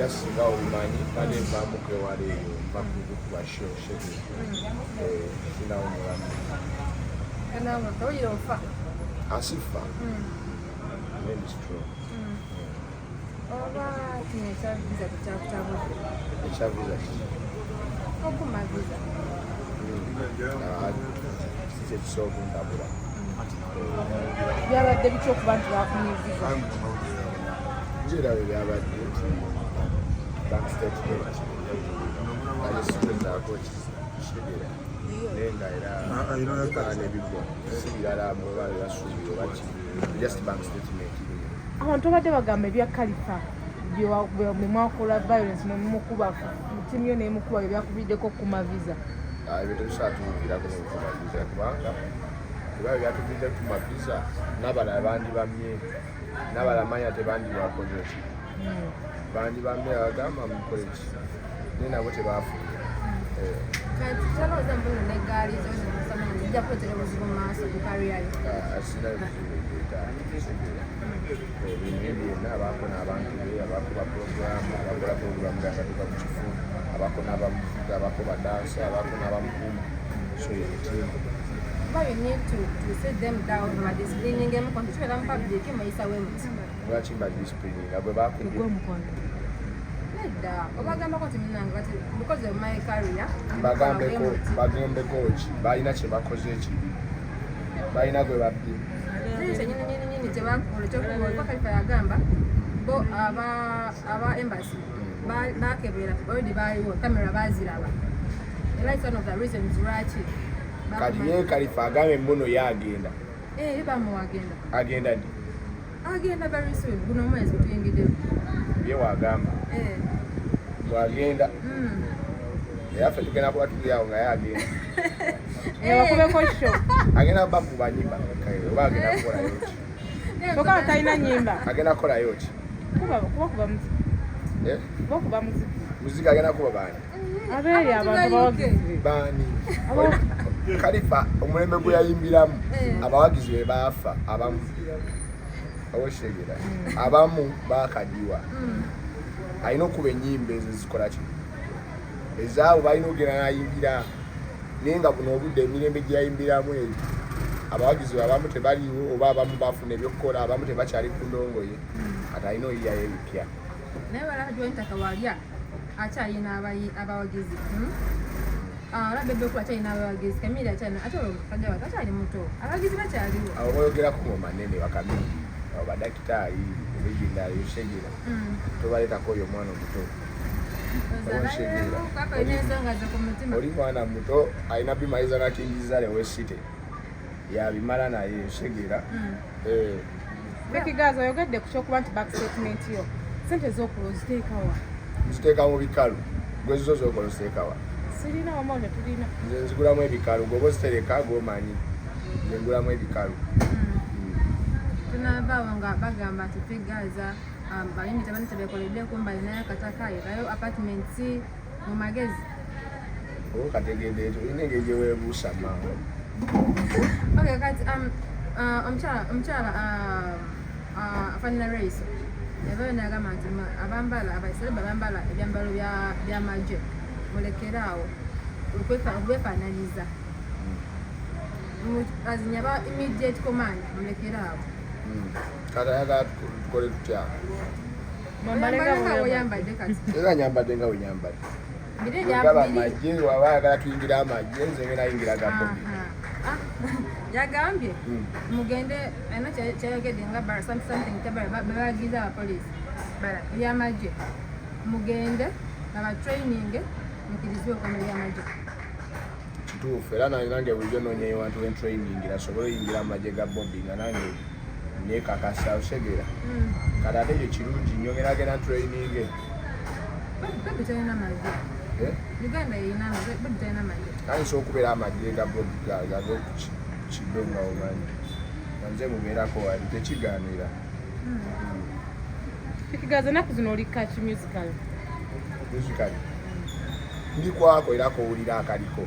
Just nga obimanyi, bade nvaamuko ewala eyo, nva kukuba show schedule. Sinawumulamu. Kawulira ofa. Asifa ndi strong. Oba kino ekya visa tekyakutabudde? Ekya visa kiki? Okuma visa. Ah, si kyekisobola okuntabula. Byabadde bitya okuba nti bafunye visa? Nze era bwe byabadde nti bank statement aye siwezaako kitegeera, naye nga era nebigwa, si birala mweba bebasuubira oba ki, just bank statement. Abantu babadde bagamba ebya Kalifa bye mwakola, violence nemukuba tiimu yo nemukuba, bye byakuviddeko okukuma visa. Ah, ebyo tebisobola tuwukirako mukuma visa, kubanga kuba byatuviire tuma visa n'abalala bandibamye, n'abalala manya tebandibakoze ki, bandibamye abagamba mukole ki, naye nabo tebafunye. Eh, Kati kyalowooza mbuno negaali zo zimusamanya zijja kuleetera obuzibu mu maaso ku career yo? Ah, sina bizibu ebyeeta kitegeera. Buli muyimbi yenna abaako n'abantu be abakuba puroguramu, abakola puroguramu ng'akatuuka ku kifo, abaako n'abamuvuga, abaako badansa, abaako n'abamukuuma, so ye tiimu. Kuba you need to sit them down, badisciplining emu konti tubeera mu public, muyisa we muti. Lwaki mba discipline nga bwe bakubye? Ogw'omukwano. Nedda, obagambako nti munange kati because of my career. Mbagambeko, bagambeko ki? Balina kye bakoze ekibi? Balina gwe babbye? Kiri kyenyini nyini nyini kyebakola ekyokuba Kalifa yagamba bo aba embassy bakebera, already baaliwo kamera baziraba, era it's one of the reasons lwaki. Kati ye Kalifa agambe muno ye agenda? Eh, ye bamuwa agenda. Agenda ddi? Agenda very soon, guno omwezi gutuyingiddeko. Ye wagamba? Eh. Bwagenda, era ffe tugenda kuba tuli awo nga ye agenda. Bakubeko show. Agenda bakuba nyimba oba agenda kukolayo ki? Kyokka talina nyimba. Agenda kukolayo ki? Kuba kuba muziki. Eh? Kuba kuba muziki. Muziki agenda kuba baani? Abeeri abantu bawagizi be. Baani? Kalifa omulembe gwe yayimbiramu, Eh. abawagizi be baafa abamu, owekitegeera, abamu bakadiwa. Alina okuba enyimba ezo zikola ki ezaabo balina okugenda nayimbira, naye nga buno obudde emirembe gye yayimbiramu eyo abawagizi be abamu tebaliwo, oba abamu bafuna ebyokukola, abamu tebakyali ku ndongo ye. Kati alina oyiyayo ebipya. Naye wala jointaka walya akyalina abawagizi, Ala Bebe Cool akyalina abawagizi, Kamiri akyalina, ate olwo musajja wate akyali muto, abawagizi bakyaliwo. Abo boyogerako mu manene, bakamiri abo, badakitaali legendary, oshegera, tobaleetako oyo omwana omuto. Oshegera. Kaka olina ensonga ze ku mutima. Oli mwana muto, alina bimaliza nakingiza lewesite yabimala, naye oshegera. Eh, Fik Gaza, oyogedde ku kyokuba nti bank statement yo, sente z'okola oziteekawa? Nziteeka mu bikalu. Gwe zizo zokola oziteekawa? Sirina wama, tetulina. Nze nzigulamu ebikalu. Gweoba ozitereka gwomanyi, nze ngulamu ebikalu. Tunavaawo nga bagamba nti Fik Gaza bayimbi tabana kyebekoledde, kumba alinayo akataka, yekayo apartments mu magezi. Oba okategedde ekyo, olina engeri gye weebuusa mangu. Okay, kati omukyala afaanana Race yavayo n'agamba nti abambala abaisiramu abambala ebyambalo by'amagye mulekere awo okwefaananyiza. Azinya ba immediate command, mulekere awo. Kati ayagala tukole tutya? Mwambale nga Oyambale nga bwe bw'oyambadde kati. Era nyambadde nga bwe nyambadde. Biri Gaba amagye, waba ayagala tuyingira amagye, nze ngenda yingira ga Bobi. Aha. Ah, yagambye mugende alina kyayogedde nga bara something bebagiza abapoliisi bara ebyamagye, mugende baba training, mukirizibwe okwambala ebyamagye. Kituufu, era nange bulijjo noonyayo wantu wentraining asobole oyingira amagye ga Bobi nga nange nekakasa, osegeera. Kati ate ekyo kirungi nnyo, ngenda genda training. Bobi talina magye. Eh? Uganda erina amagye, Bobi talina magye. Ayinza okubeera amagye ga Bobi gave kido nga omanyi nga nze mubeerako wali tekigaanira. Fik Gaza, ennaku zino oli kaki musical? Musically ndi kwako, era kowulira akaliko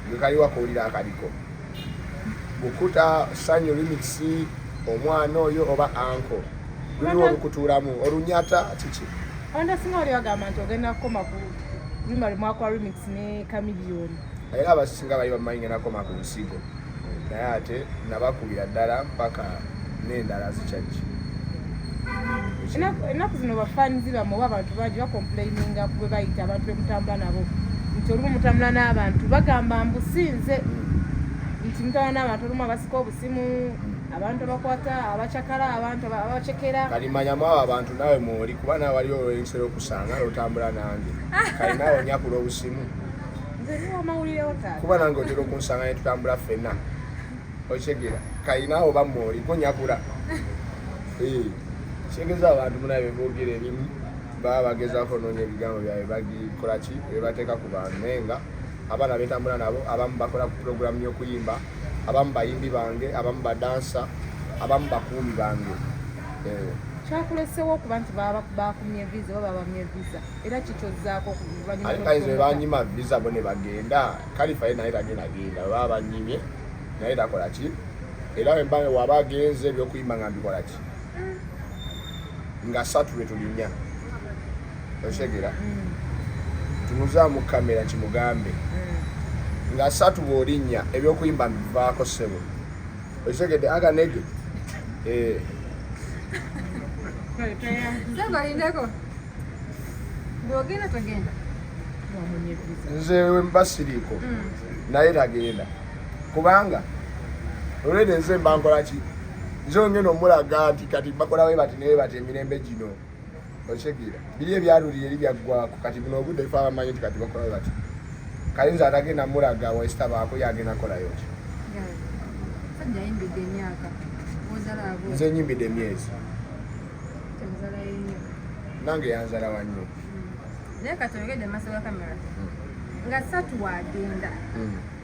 gwe kaliwa, kowulira akaliko bukuta sanyu remix, omwana oyo oba anko luliwo olukutuulamu olunyata kiki. Abantu asinga bali bagamba nti ogenda kukoma ku luyimba lwe mwakola remix ne Chameleone. Era abasinga bali bamanyi ngenda kukoma ku nsigo, naye ate nabakubira ddala mpaka n'endala zikyajja. Ennaku zino bafaanizi bammwe oba abantu bangi bakomplaininga ku bwe bayita abantu be mutambula nabo nti olumu mutambula n'abantu bagamba mbu si nze nti mutambula n'abantu olumu abasika obusimu, abantu abakwata abacakala, abantu abacekera. Kati manyamu abo abantu naawe mwoli, kuba naawe waliwo olwensera okusanga n'otambula nange, kali naawe onyakula obusimu. Nze ndi wamawulirewo taata. Kuba nange otera okunsanga ne tutambula ffenna, okitegeera? Kali naawe oba mwoli gonyakula. Kitegeeza abantu munaye beboogera ebimu baba bagezaako onoonya ebigambo byabwe bagikola ki bebateeka ku bantu, naye nga abaana betambula nabo abamu bakola ku pulogulaamu y'okuyimba, abamu bayimbi bange, abamu badansa, abamu bakuumi bange. Kyakulesewo okuba nti bakumye visa oba babamye visa, era kikyozzaako oluvannyuma Ate kayinza lw'okusomoka. Banyima visa bo ne bagenda. Kalifa ye naye tagenda genda, baba banyimye naye takola ki, era wemba waba agenze ebyokuyimba nga mbikola ki nga satu lwe tulinnya, okitegeera? Tunuzaamu kamera kimugambe nga satu bw'olinnya ebyokuyimba mbivaako ssebo, okitegedde? Aganege. Kale, Sebo alindeko. Bw'ogenda togenda. Bamunye visa. Nze wemba siriiko naye tagenda, kubanga olwedde nze mba nkola ki, nze ngenda omulaga nti kati bakola bwe bati naye bati emirembe gino, okitegeera? Biri ebyalulira eri byaggwako, kati buno obudde fe abamanyi nti kati bakola bwe bati. Kali nze atagenda mulaga wesitabaako yagenda kolayo ki? Sajja ayimbidde emyaka. Ozala abo. Nze nyimbidde emyezi. Temuzala nnyo. Nange yanzalawa nnyo. Naye kati oyogedde mu maaso ga kamera. Nga satu wagenda.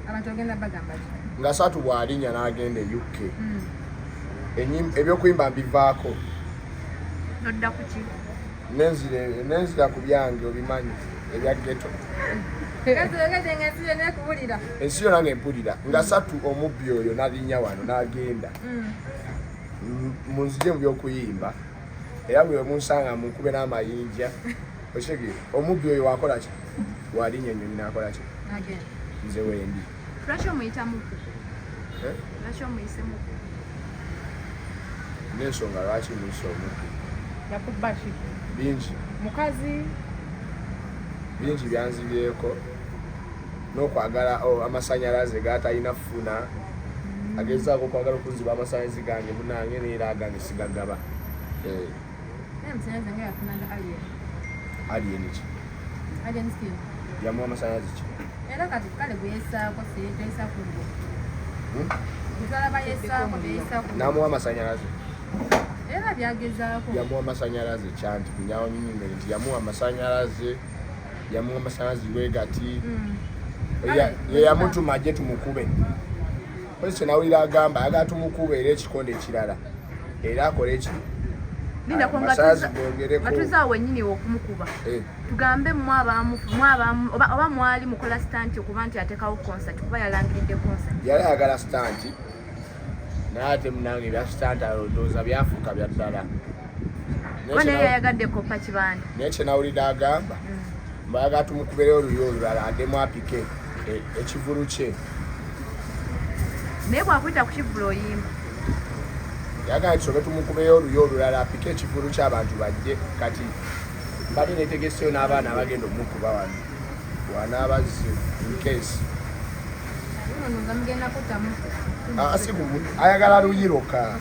Abantu ogenda bagamba ki? Nga satu bw'alinnya n'agenda e UK, ebyokuyimba mbivaako. Nodda ku ki? Nenzira ku byange obimanyi ebya ghetto. Kati oyogedde nga ensi yonna ekuwulira. Ensi yonna ng'empulira nga satu omubbi oyo n'alinnya wano n'agenda. Munzije mu byokuyimba, era buli omunsanga munkube n'amayinja, okitegeera? Omubbi oyo wakola ki, walinnya ennyonyi n'akola ki? Agenda. Nze wendi. Lwaki omuyita mubbi? Eh? Lwaki omuyise mubbi? N'ensonga lwaki muyise omubbi. Yakubba ki? Bingi. Mukazi. Bingi byanzibyeko n'okwagala amasanyalaze gatalina funa, agezaako okwagala okunziba amasanyalaze gange munange, neera agange sigagaba. Naye amasanyalaze nga yafunanga Alien. Alien ki? Alien Skin. Yamuwa amasanyalaze ki? Era kati kale gwe yesaako si teyesaako gwe. Hmm? Gwe yesaako teyesaako. N'amuwa amasanyalaze. Era byagezaako. Yamuwa amasanyalaze kyanti kunyawo nyingi nti yamuwa amasanyalaze, yamuwa amasanyalaze wegati. Ye yamutuma ajje tumukube. Polisi nawulira agamba ayagala tumukube era ekikonde ekirala era akole ki? Linda ko nga Amasanyalaze nga gongereko. tuzaawo wennyini okumukuba. Tugambe mmwe abamu oba mwali mukola stunt okuba nti ateekawo concert, kuba yalangiridde concert. Yali ayagala stunt, naye ate munange ebya stunt ndowooza byafuuka bya ddala. Kuba naye yayagadde koppa kibanda. Naye kye nawulidde agamba mbayagala tumukubereyo oluyi olulala addemu apike ekivulu kye. Naye bw'akuyita ku kivulu oyimba. Yagala tusobe tumukubeyo oluyi olulala apike ekivulu ky'abantu bajje. Kati mbadde netegeseyo n'abaana abagenda omukuba wano wanaabazze in case. Luno nga mugenda kuttamu. Ah, si ayagala luyi lwokka,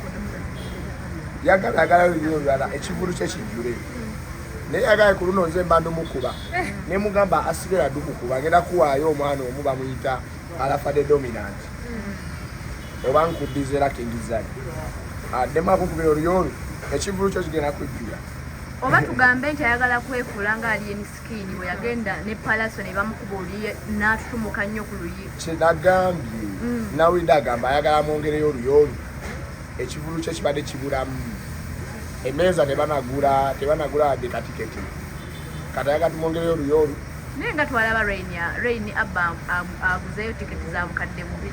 yagala ayagala luyi olulala ekivulu kye kijjule, naye yagala ku luno nze mba ndumukuba ne mugamba asigala dukukuba, ngenda kuwaayo omwana omu bamuyita Alafa the Dominant oba nkuddiza era King Zari addemu akukubira oluyi olwo ekivulu kyo kigenda kujjula. Oba tugambe nti ayagala kwefuula nga Alien Skin bwe yagenda ne Palaso ne bamukuba oluyi n'atutumuka nnyo ku luyi. Kyenagambye nawulidde agamba ayagala amwongereyo oluyi olwo ekivulu kye kibadde kibulamu emmeeza, tebanagula wadde katiketi, kati ayagala tumwongereyo oluyi olwo. Naye nga twalaba Rain Abba aguzeeyo tiketi za 2000.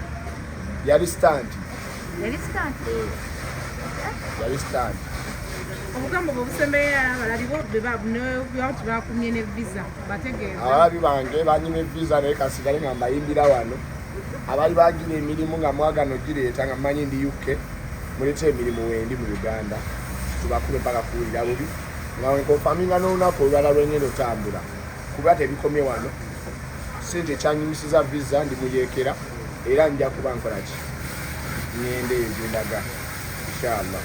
Yali stunt. Yali stunt. Yali stunt. Obugambo bwe busembeera abalabi bo nti bakumye ne visa bategeeza. Abalabi bange banyima visa, naye kasigale nga mbayimbira wano. Abali bagira emirimu nga mwagano gireeta nga mmanyi ndi UK, muleete emirimu wendi mu Uganda, tubakube paka kuwulira bubi, nga wenkonfaminga n'olunaku olulala lwengenda otambula, kuba tebikomye wano. Sente ekyanyumisiza visa, ndi muyeekera, era nja kuba nkola ki, ngende eyo gyendaga, inshallah.